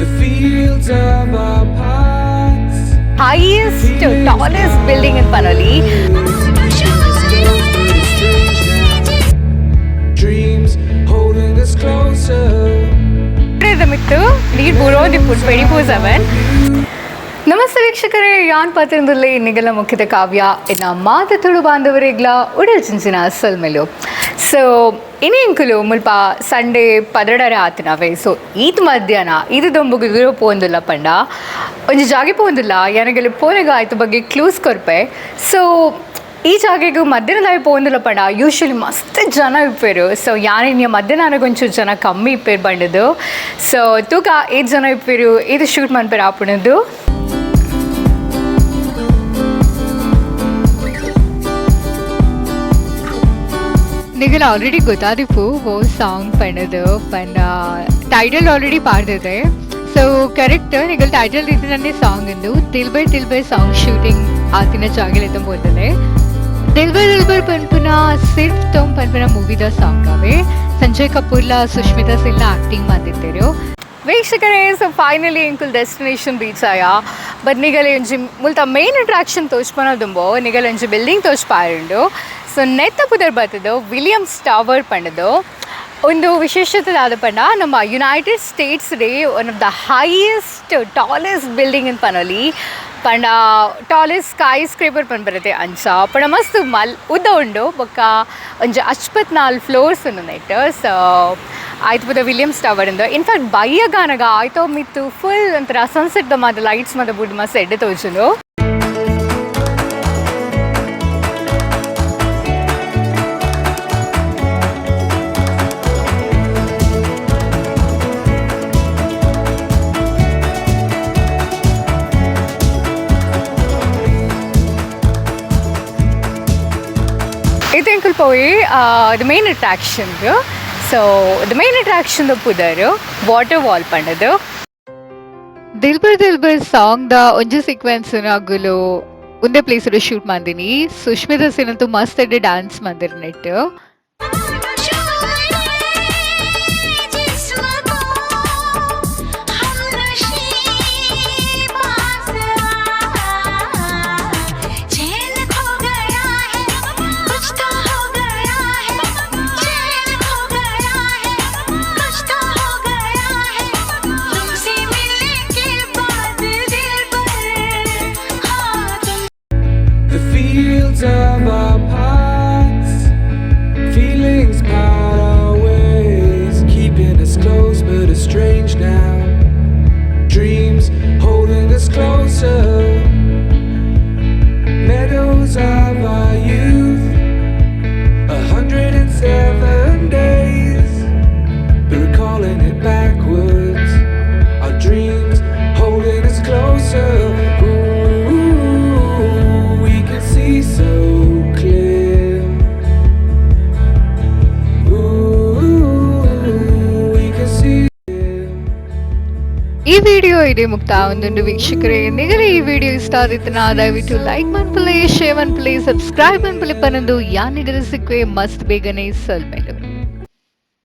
The fields of our past. Highest tallest building in Panoli. Dreams holding us closer. ಮಿತ್ತು ನೀರು ಬೂರೋದಿಪ್ಪು 24/7. ನಮಸ್ತೆ ವೀಕ್ಷಕರೇ, ಯಾನ್ ಪಾತಿರಂದುಲ್ಲೆ ನಿಗಲ ಮುಖ್ಯದ ಕಾವ್ಯ ಇನ್ನ ಮಾತ ತುಳು ಬಾಂಧವರಿಗ್ಲ ಉಡಲ್ ಚಿಂಚಿನ ಸೊಲ್ಮೆಲು. ಸೊ ಇನಿ ಇಂಕುಲು ಮುಲ್ಪ ಸಂಡೇ 12 ಆತನವೇ. ಸೊ ಈತ್ ಮಧ್ಯಾಹ್ನ ಇದು ದೊಂಬುಗು ದೂರ ಪೋಂದುಲ್ಲ ಪಂಡ ಒಂಜಿ ಜಾಗೆ ಪೋಂದುಲ್ಲ, ಯಾನಗಲ್ಲಿ ಪೋನೆಗ ಆಯ್ತು ಬಗ್ಗೆ ಕ್ಲೂಸ್ ಕೊರ್ಪೆ. ಸೊ ಈ ಜಾಗೆಗೆ ಮಧ್ಯಾಹ್ನದಾಯ ಪೋಂದುಲ್ಲ ಪಂಡ ಯೂಶ್ವಲಿ ಮಸ್ತ್ ಜನ ಇಪ್ಪೇರು. ಸೊ ಯಾನಿನ್ಯ ಮಧ್ಯಾಹ್ನ ಒಂಚೂರು ಜನ ಕಮ್ಮಿ ಇಪ್ಪೇರು ಬಂಡದು. ಸೊ ತೂಕ ಏತ್ ಜನ ಇಪ್ಪೇರು, ಇದು ಶೂಟ್ ಮನ್ಪೇರು ಆಪುಣದು. ನಿಗಲ ಆಲ್ರೆಡಿ ಗೊತ್ತಾದಿಪ್ಪು ಓ ಸಾಂಗ್ ಪಂಡದು ಪಂಡ ಟೈಟಲ್ ಆಲ್ರೆಡಿ ಪಾಡ್ದಿದೆ. ಸೊ ಕರೆಕ್ಟ್ ನಿಗಲ್ ಟೈಟಲ್ ರೀತಿನೇ ಸಾಂಗ್ ಇಂದು ದಿಲ್ಬರ್ ದಿಲ್ಬರ್ ಸಾಂಗ್ ಶೂಟಿಂಗ್ ಆತಿನ ಜಾಗಲಿದ್ದ ಬೋದಲೆ. ದಿಲ್ಬರ್ ದಿಲ್ಬರ್ ಪನ್ಪುನ ಸಿರ್ಫ್ ತೋಮ್ ಪನ್ಪುನ ಮೂವಿದ ಸಾಂಗ್ ಅವೆ. ಸಂಜಯ್ ಕಪೂರ್ಲ ಸುಷ್ಮಿತಾ ಸಿಲ್ನ ಆಕ್ಟಿಂಗ್ ಬಂದಿದ್ದರು ವೀಕ್ಷಕರೇ. ಸೊ ಫೈನಲಿ ಇಂಕುಲ್ ಡೆಸ್ಟಿನೇಷನ್ ರೀಚ್ ಆಯ. ಬಟ್ ನಿಗಲ ಒಂಜಿ ಮುಲ್ತ ಮೇನ್ ಅಟ್ರಾಕ್ಷನ್ ತೋಚ್ಪನ ದುಂಬೋ ನಿಗಲ ಒಂಜಿ ಬಿಲ್ಡಿಂಗ್ ತೋಚ್ಪಾರುಂಡು. ಸೊ ನೆತ್ತ ಪುದರ್ ಬರ್ತದೆ ವಿಲಿಯಮ್ಸ್ ಟವರ್ ಪಂಡದು. ಒಂದು ವಿಶೇಷತೆ ದಾದ ಪಂಡ ನಮ್ಮ United States day one of the highest tallest building in Panoli. ಪಂಡ ಟಾಲೆಸ್ಟ್ ಸ್ಕೈ ಸ್ಕ್ರೇಪರ್ ಪಂಡ್ ಬರುತ್ತೆ ಅಂಚ ಪಂಡ ಮಸ್ತ್ ಮಲ್ ಉದ್ದ ಉಂಡು. ಬೊಕ್ಕ ಒಂಜಿ 64 ಫ್ಲೋರ್ಸ್ ಉಂಡು ನೆಟ್. ಸೊ ಆಯ್ತು ಬುದ ವಿಲಿಯಮ್ಸ್ ಟವರ್ ಇಂದ. ಇನ್ಫ್ಯಾಕ್ಟ್ ಬಯ್ಯಗಾನಗ ಆಯ್ತೋ ಮಿತ್ತು ಫುಲ್ ಒಂಥರ ಸನ್ಸೆಟ್ ದ ಮಾತ ಲೈಟ್ಸ್ ಮಾತ ಬುಡ್ ಮಸ್ತ್ ಎಡ್ಡೆ ತೋಜುಂಡು. ಇದು ಎಂಕುಲ್ ಪೋಯಿ the main attraction. So the main attraction the ಪುದರ್ ವಾಟರ್ ವಾಲ್ ಪಂಡದು. ದಿಲ್ಬರ್ ದಿಲ್ಬರ್ ಸಾಂಗ್ the ಒಂಜಿ ಸೀಕ್ವೆನ್ಸ್ ಅಗುಲು ಒಂದೇ ಪ್ಲೇಸ್ ಶೂಟ್ ಮಂದಿನಿ. ಸುಷ್ಮಿತಾ ಸೇನ್ ಅಂತೂ ಮಸ್ತ್ ಎಡ್ಡೆ ಡ್ಯಾನ್ಸ್ ಮಂದಿರ್ ನೆಟ್. चैन खो गया है, कुछ तो हो गया है। चैन खो गया है, कुछ तो हो गया है। तुमसे मिलने के बाद दिल पर हाँ तुम The fields of our past, feelings part our ways, keeping us close but estranged now. Dreams holding us closer. Meadows of our youth, 107 days, but recalling it backwards. Our dreams holding us closer. Ooh, we can see so clear. Ooh, we can see. ಈ video ಇದೆ ಮುಕ್ತಾಯ ವೀಕ್ಷಕರೇ. ನಿಗಲೇ ಈ video ಇಷ್ಟ ಆದಿತ್ತನ ದಯವಿಟ್ಟು like ಮನ್ಪುಲೆ, share ಮನ್ಪುಲೆ, subscribe ಮನ್ಪುಲೆ ಪನೊಂದು ಯಾನ್ ನಿಗಲ ಸಿಕ್ಕುವೆ ಮಸ್ತ್ ಬೇಗನೆ. ಸೊಲ್ಮೆಲು.